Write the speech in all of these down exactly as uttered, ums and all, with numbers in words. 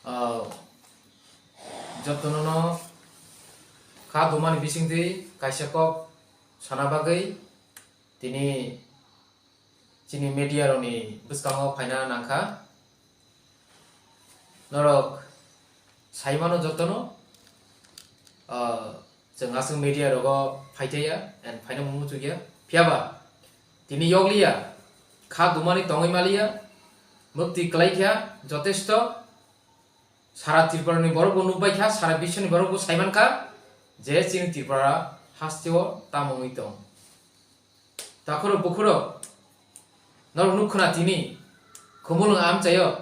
Ah, jotono no kha dumani bisingtwi kaisa kok sana bagwi tini chini media rokni bwskango phaina nangkha. Norok saimano jotono, ah, chwng aswk media rogo phaitaiya and phaina muchukya. Phiyaba tini yokliya, kha dumani tongwi maliya, mukti kwlaikha jotesto. Sara Tripura ni borok bo nukbaikha, sara biswni borok bo saimankha je chini Tripura hasteo tamo wngwi tong. Takhuro bukhuro norok nukkhwna tini Khumulwng amchaio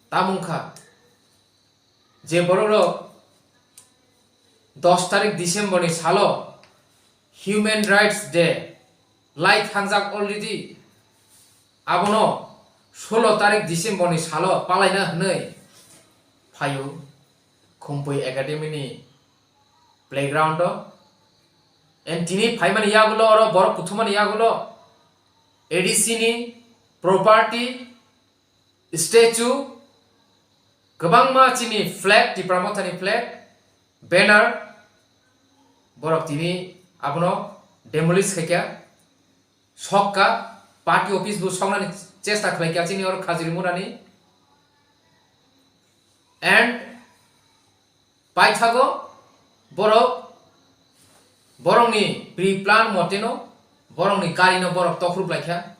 tamungkha je borokrok dos tarik December ni salo Human Rights Day lai thangjak already. Abono solo tarik December ni salo palaina hwnwi phaio Khumpui Academy ni playground o. And tini phaimani yagulo oro borok kuthumani yagulo A D C ni property, statue, kwbangma chini flag, Tipra Mothani flag, banner, borok tini abono demolish khaikha, sokka, party office bo soknani chesta khlaikha chini oro Khajuri Murani. And paithago borok, borokni pre-plan moteno borokni garino borok tokhrup laikha,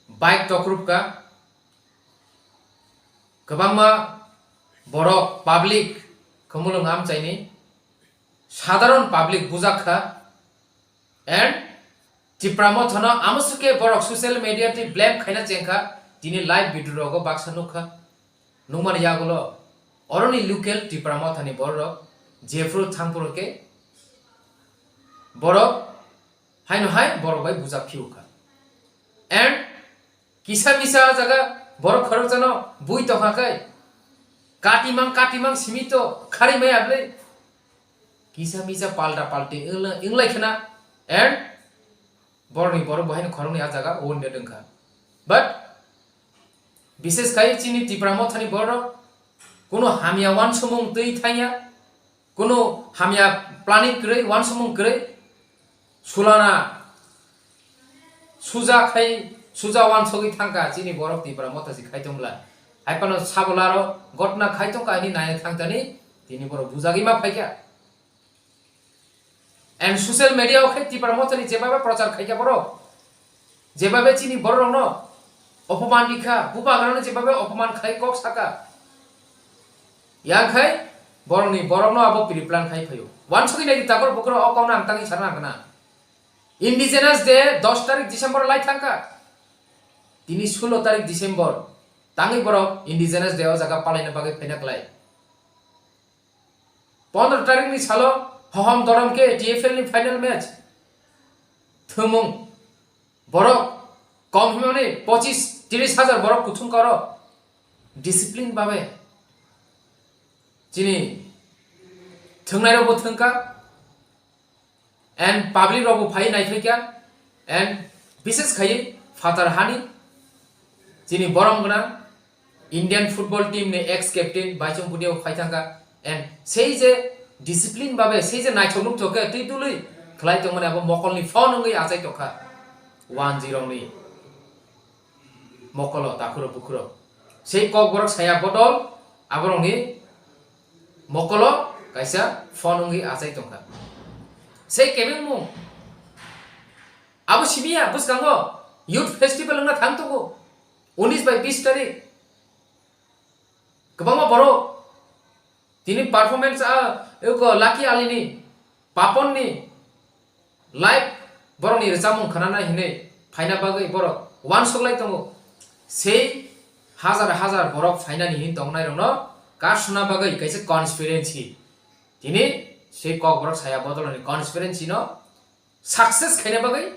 bike tokhrup kha, kwbangma borok public Khumulwng amchaini sadharon public bujak kha. And Tipra Mothano amoswkhe borok social media twi blame khaina chengkha, tini live video rogo baksa nukha. Nukmani yagulo oroni local Tipra Mothani borok jephru thangphuru khe borok haino hai borok bai bujak phiukha. And kisa misa jaga borok khorokjano bui tongkha khe katimang katimang simi to kharwi maya bwle. Kisa misa palta palti wngla-, wnglaikha na. And borokni borok bo haino khoroknwi a jaga wounded wngkha. But bises khai chini Tipra Mothani borok kuno hamya wansomung twi thangya, kuno hamya planning kwrwi, wansomung kwrwi, sulana suja khai, suja wansogwi thangkha chini borok Tipra Motha si khai tongla. Hai phano sabolaro gotna khai tongkha hwnwi naina thangtani tini borok bujagwi ma phaikha. And social media o khe Tipra Mothani jebabe prochar khaikha borok, jebabe chini borok rokno opoman rikha, bubagrano jebabe opoman khai kok saka. Yang khai borokni borokno abo pre-plan khai phaio. Wansugwi naidi tabor bukhro o kokno ang tangwi sana nangkha na. Indigenous Day dos tarik December lai thangkha. Tini sulo tarik December tangwi borok Indigenous Day o jaga palaina bagwi phaina klai. Pondro tarikni salo Hohom Dorom khe T F L ni final match. Thwngmung borok kom himani pochis tris hajar borok kuthum karo discipline babe chini thwngnai rokbo thwngkha. And public rokbo phai naiphaikha, and bises khaiwi phatar hani chini borom gwnang Indian football team ni ex captain Baichung Bhutia bo phai thangkha, and sei je discipline babe sei je naithok nukthok khe twi tului khlai tongmani abo mokolni phone wngwi achai tongkha one zero ni mokolo takhuro bukhuro. Sei kokborok saya bodol aborokni mokolo kaisa phone wngwi achai tongkha. Sei kebengmung abo simiya bwskango youth festival wngna thang tongo unis bai bis tarik. Kwbangma borok tini performance a eko Lucky Alini, Paponni live borokni rwchapmung khwnanai hinwi phaina bagwi borok uansuk lai tongo. Sei hajar hajar borok phainani hin tongnai rokno kasuna bagwi kaisa conspiracy. Tini sei kokborok saya bodolni conspiracy no success khaina bagwi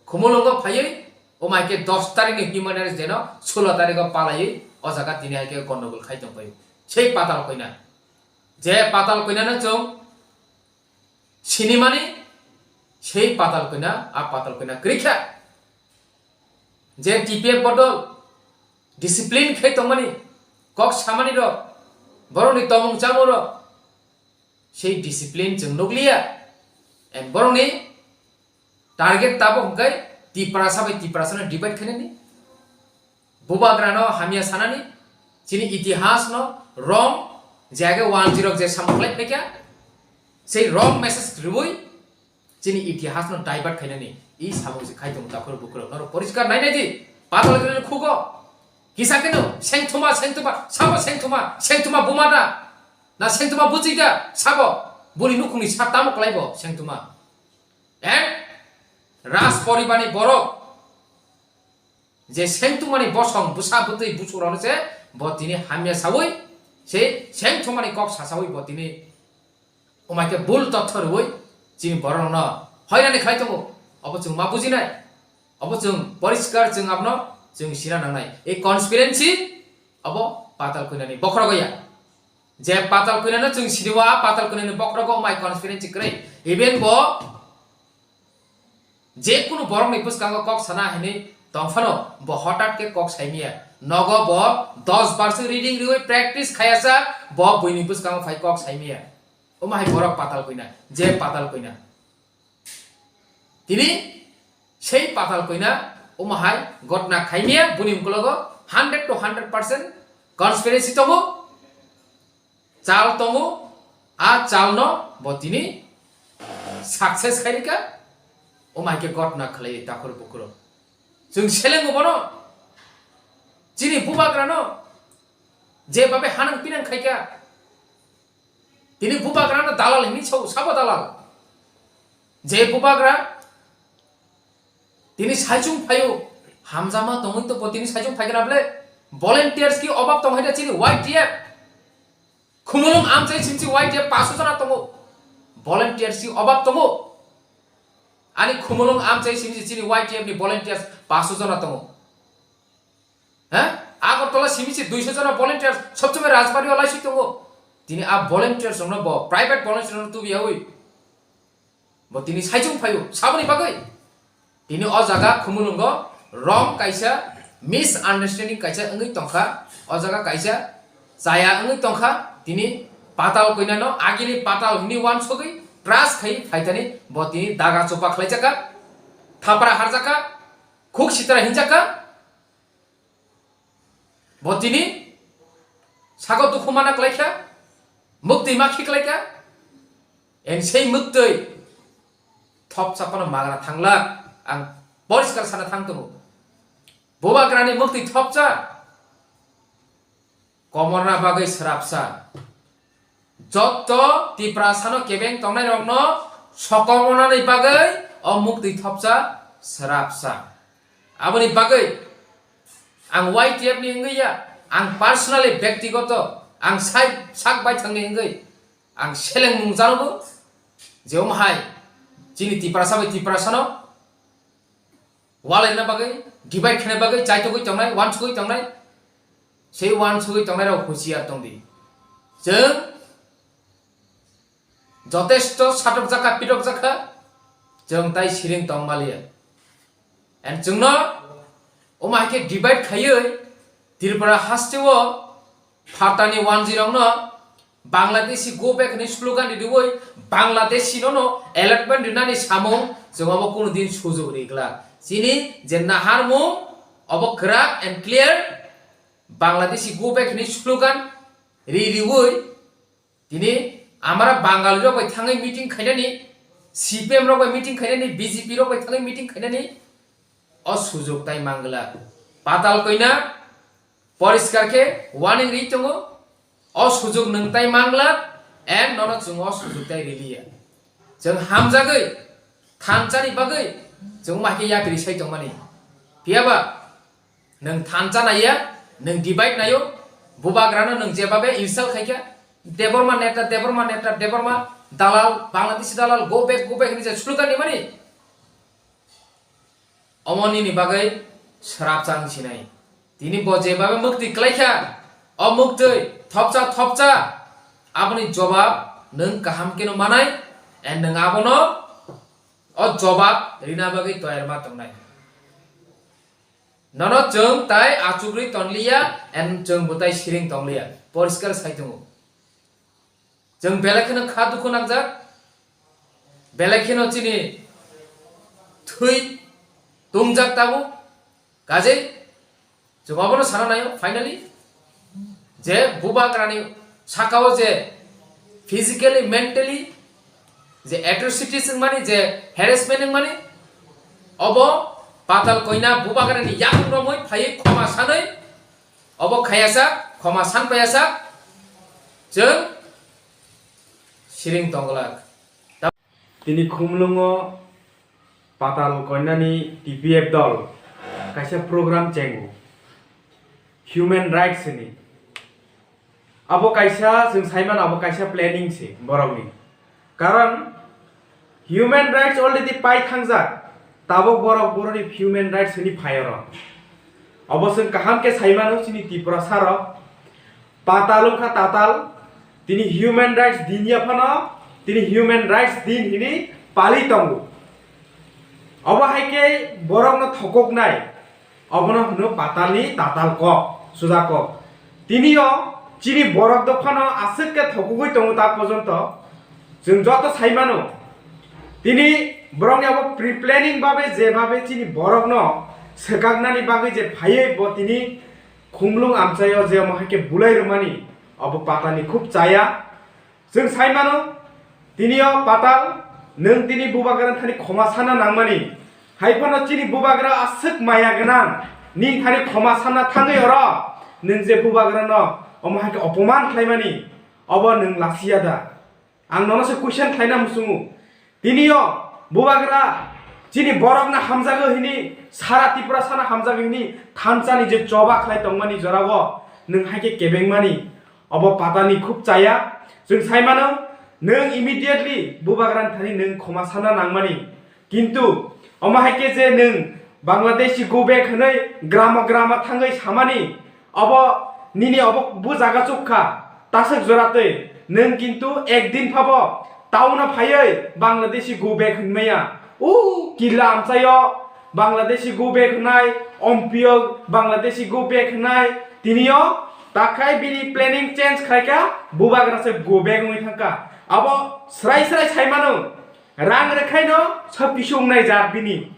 Khumulwngo phaiwi, o mai khe dos tarikni Human Rights Day no sulo tarikgo palaiwi o jaga tini hai khe gondogol khai tongphai. Sei patal koina. Je patal koinano chwng sinimani, sei patal koina, a patal koina kwrwi kha. Je T P F bodol, discipline khe tongmani, kok samani rok, borokni tomung chamung rok, sei discipline chwng nukliya. And borokni target tabuk hwnkhe Tiprasa bai Tiprasano divide khainani, bubagrano hamya sanani, chini itihasno wrong, je age one zero je samung khlai phaikha, sei wrong message rwui chini itihasno divert khainani i samung se khai tongo takhur bukhurok. Norok poriskar nai nai di, patal khe khugo. Kisa kheno sengthuma, sengthuma, sabo sengthuma, sengthuma buma da? Na sengthuma buchwi da? Sabo boni nukhungni sa tamo klai bo sengthuma? And Raj poribarni borok je sengthumani bosong bwsa bwtwi busurokno se bo tini hamya saui, se sengthumani kok sasaui bo tini omaike bul totho rwui chini borokno hoirani khlai tongo. Obo chwng ma bujinai, obo chwng poriskar, chwng abono chwng sina nangnai. Ei conspiracy obo Patal Koinani bokhorogo ya. Je Patal Koinano chwng sini o, a Patal Koinani bokhorogo omai conspiracy kwrwi. Even bo je kunu borokni bwskango kok sana hinwi tongphano bo hotat khe kok saimiya. Nogo bo dos bar se reading riwi practice khayasa, bo buini bwskango phai kok saimiya. Omo hai borok Patal Koina, je Patal Koina. Tini sei Patal Koina omo hai gotna khaimiya, buni ukologo hundred to hundred percent conspiracy tongo. Chal tongo, a chalno bo tini success khairika, omo hai khe gotna khlai takhur bukhurok. Chwng selengo bono, chini bubagrano je babe hanang pinang khaika, tini bubagrano dalal hinwi sao, sabo dalal? Je bubagra tini saichung phaio, hamjama tongwi to bo tini saichung phaikha na ble? Volunteers ki obab tong hai da chini Y T F? Khumulwng amchai simsi Y T F paso jona tongo. Volunteers ki obab tongo. Ani Khumulwng amchai simsi chini Y T F ni volunteers paso jona tongo. Ha? Agartala simisi duiso jona volunteers sobchomai Rajbari o laisi tongo. Tini a volunteers rokno bo private volunteers rokno tubiyaui bo tini saichung phaio saboni bagwi. Tini o jaga Khumulwngo wrong kaisa misunderstanding kaisa wngwi tongkha. O jaga kaisa chaya wngwi tongkha. Tini Patal Koinano agini Patal hinwi wansugwi trust khai phaithani bo tini daga chupa khlaijakha, thapra harjakha, khuk sitra hinjakha. Bo tini sago dukhu mana klaikha, muktwi ma khiklaikha, and sei muktwi thopsa phano magra thanglak, ang poriskar sana thang tongo. Bubagrani muktwi thopsa, komorna bagwi srapsa. Jotto Tiprasano kebeng tongnairokno sokomornani bagwi o muktwi thopsa srapsa. Aboni bagwi ang Y T F ni wngwi ya, ang personally, bektigoto, ang sai sak baithangni wngwi ang selengmung janogo je omo hai chini Tiprasa bai Tiprasano walaina bagwi, divide khaina bagwi chaitogwi tongnai, wansugwi tongnai. Sei wansugwi tongnairok husiar tongdi. Chwng jotesto satokjakha, pitokjakha, chwng tai siring tongmaliya. And chwngno omo hai khe divide khaiwi Tripura hasteo phatani wanjwirokno Bangladeshi go back hinwi slogan ridiwi Bangladeshi nono allotment rinani samung chwng obo kunu din sujok ri glak. Chini je naharmung obo kwrak and clear, Bangladeshi go back hinwi slogan ri riwi tini amara Bangali rok bai thangwi meeting khainani, C P M rok bai meeting khainani, B J P rok bai thangwi meeting khainani o sujok tai manglak. Patal Koina poriskar khe warning ri tongo, o sujok nwng tai manglak, and nono chwng o sujok tai riliya. Chwng hamjagwi thansani bagwi chwng omo hai khe yapri sai tongmani. Phiyaba nwng thansa naiya, nwng divide naio, bubagrano nwng jebabe insult khaikha, Debbarma neta, Debbarma neta, Debbarma dalal, Bangladeshi dalal, go back, go back hinwi je slogan rimani. Omo nini bagwi srapsa wng sinai. Tini bo jebabe muktwi klaikha, o muktwi thopsa thopsa, aboni jobab nwng kaham kheno manai, and nwng abono o jobab rina bagwi toyar ma tongnai. Nono chwng tai achugwi tonliya, and chwng bo tai siring tongliya. Poriskar sai tongo. Chwng belai kheno kha dukhu nangjak, belai kheno chini thwi tungjak tabuk. Kajei chwng abono sana naio, finally, je bubagrani sakao je physically, mentally je atrocities wngmani, je harassment wngmani, obo Patal Koina bubagrani yakung romwi phaiwi khoma sanwi, obo khayasa, khoma san payasa, chwng siring tongglak. Tini Khumlungo Patal Koinani T P F dol kaisa program chengo, human rights ni. Abo kaisa, chwng saimano, abo kaisa planning se borokni. Karon human rights already pai thangjak, tabok borok borokni human rights hwnwi phai oro. Abo chwng kaham khe saimano chini Tiprasa rok. Patal wngkha tatal, tini human rights din ya phano, tini human rights din hwnwi pali tongo. Obo hai khe borokno thokoknai, obono hwno patalni tatal kok, suja kok. Tini o chini borok dophano aswk khe thokogwi tongo ta porjonto. Chwng joto sai mano, tini borokni abo pre-planning babe je babe chini borokno swkaknani bagwi je phaiwi bo tini Khumlung amchaio je omo hai khe bulai rwmani, obo patani khub chaya. Chwng sai mano, tini o patal, nwng tini bubagra thani khoma sana nangmani. Hai phano chini bubagra aswk maya gwnang, nini thani khoma sana thangwi oro nwng je bubagrano omo hai khe opoman khlaimani, obo nwng lasiya da? Ang nono se question khlaina muchungo. Tini o bubagra chini borokno hamjago hini, sara Tiprasano hamjago hini thansani je choba khlai tongmani jorao nwng hai khe kebengmani, obo patani khub chaya. Chwng sai mano, nwng immediately bubagrani thani nwng khoma sana nangmani. Kintu omo hai khe je nwng Bangladeshi go back hwnwi gramo gramo thangwi samani, obo nini obo bo jaga chuk kha, taswk jora twi. Nwng kintu ekdin phabo town-o phaiwi Bangladeshi go back hwnmaya. O killa amchaio Bangladeshi go back hwnai, ompio Bangladeshi go back hwnai, tinio takhai bini planning change khlaikha, bubagra se go back wngwi thangkha. Abo srai srai sai mano, rang rwkhaino sob kisu wngnai jat bini.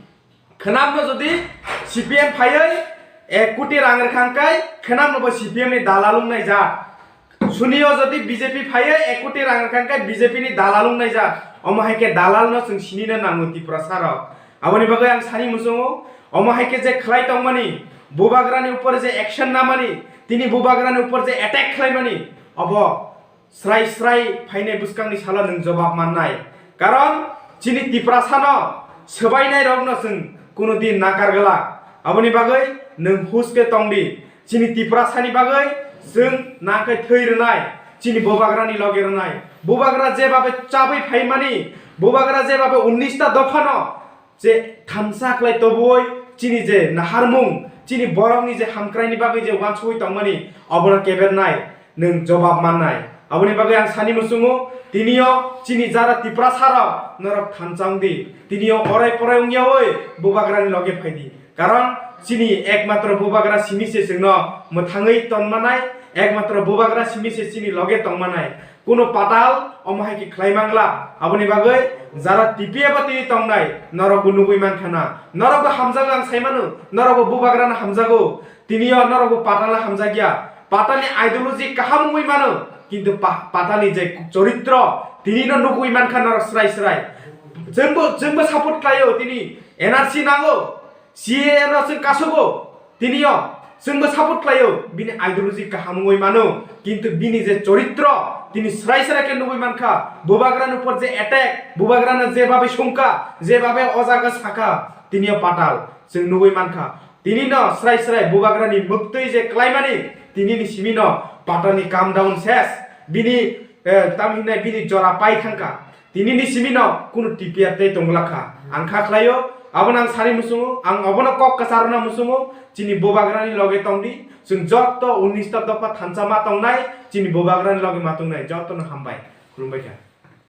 Khwnamno jodi C P M phaiwi ek koti rang rwkha hwnkhe, khwnamno bo C P M ni dalal wngnai jat. Sunio jodi B J P phaiwi ek koti rang rwkha hwnkhe, B J P ni dalal wngnai jat. Omo hai khe dalalno chwng sinino nango Tiprasa rok. Aboni bagwi ang sani muchungo, omo hai khe je khlai tongmani, bubagrani upor je action namani, tini bubagrani upor je attack khlaimani, obo srai srai phainai bwskangni salo nwng jobab mannai. Karon chini Tiprasano swbainai rokno chwng kuno din nakar glak. Aboni bagwi nwng hus khe tong di. Chini Tiprasani bagwi chwng nangkhe thwi rwnai, chini bubagrani loge rwnai. Bubagra jebabe chabwi phaimani, bubagra jebabe unnish ta dophano je thansa khlai toboi chini je naharmung, chini borokni je hamkraini bagwi je uansugwi tongmani, obono kebernai nwng jobab mannai. Aboni bagwi ang sani muchungo, tinio chini jara Tiprasarok norok thansa wng di. Tinio orai porai wngyawi bubagrani loge phai di. Karon chini ekmatro bubagra simi se chwngno mwthangwi tonmanai, ekmatro bubagra simi se chini loge tongmanai. Kuno patal omo hai khe khlai mangla. Aboni bagwi jara T P F o tini tongnai, norokbo nugwi mankha na. Norokbo hamjago ang sai mano, norokbo bubagrano hamjago. Tinio norokbo patalno hamjakya. Patalni ideology kaham wngwi mano, kintu pa-, patalni je choritro, tinino nugwi mankha norok srai srai. Chwngbo, chwngbo support khlaio, tini N R C nango, C A A no chwng kasogo. Tinio chwngbo support khlaio, bini ideology kaham wngwi mano, kintu bini je choritro, tini srai srai khe nugwi mankha, bubagrani upor je attack, bubagrano jebabe songkha, jebabe o jaga sakha, tinio patal chwng nugwi mankha. Tinino srai srai bubagrani mwktwi je klaimani, tinini simino patalni calm down ses, bini, eh, tamhinai bini jora pai thangkha. Tinini simino kunu T P F tei tongla kha. Ang kha khlaio, abono ang sari muchungo, ang obono kok kwcharwna muchungo, chini bubagrani loge tongdi, chwng jotto unnish ta dopha thansa ma tongnai, chini bubagrani loge ma tongnai, jottono hambai. Khulumbai kha.